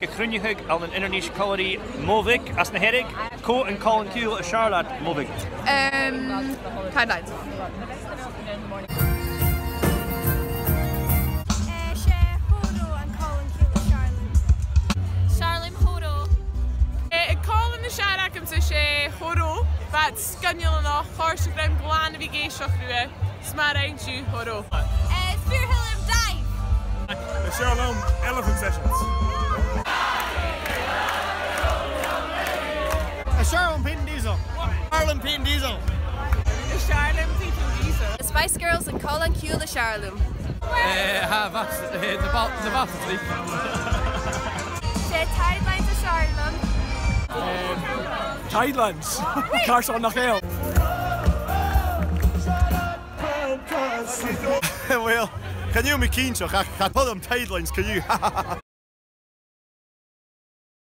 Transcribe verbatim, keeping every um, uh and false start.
A' cruinneachadh ann an Inbhir Nis Còmhla ri Mòbhig às na Hearadh. Cò an còmhlan-ciùil as fheàrr leat, Mòbhig? Um, Tidelines. Eh, 's e Horo an còmhlan-ciùil as fheàrr leam. As fheàrr leam Horo. Eh, an còmhlan as fheàrr agamsa, 's e Horo. Bha iad sgoinneil a-nochd, chòrd e rium glan a bhith ag èisteachd riutha. 'S math a rinn sibh, Horo. Eh, is fìor thoil leam Dive. Is fheàrr leam Elephant Sessions. Is fheàrr leam Pete and Diesel. Is fheàrr leam Pete and Diesel. Is fheàrr leam Pete and Diesel. Is Spice Girls an còmhlan-ciùil as fheàrr leam. Eh, tha, bha, eh, na Bal-, na Baltic League. 'S e Tidelines as fheàrr leam. Eh, Tidelines. Carson nach eil. Well, chan eil mi cinnteach, ach, ach tha mi a' tuigsinn Tidelines, co-dhiù.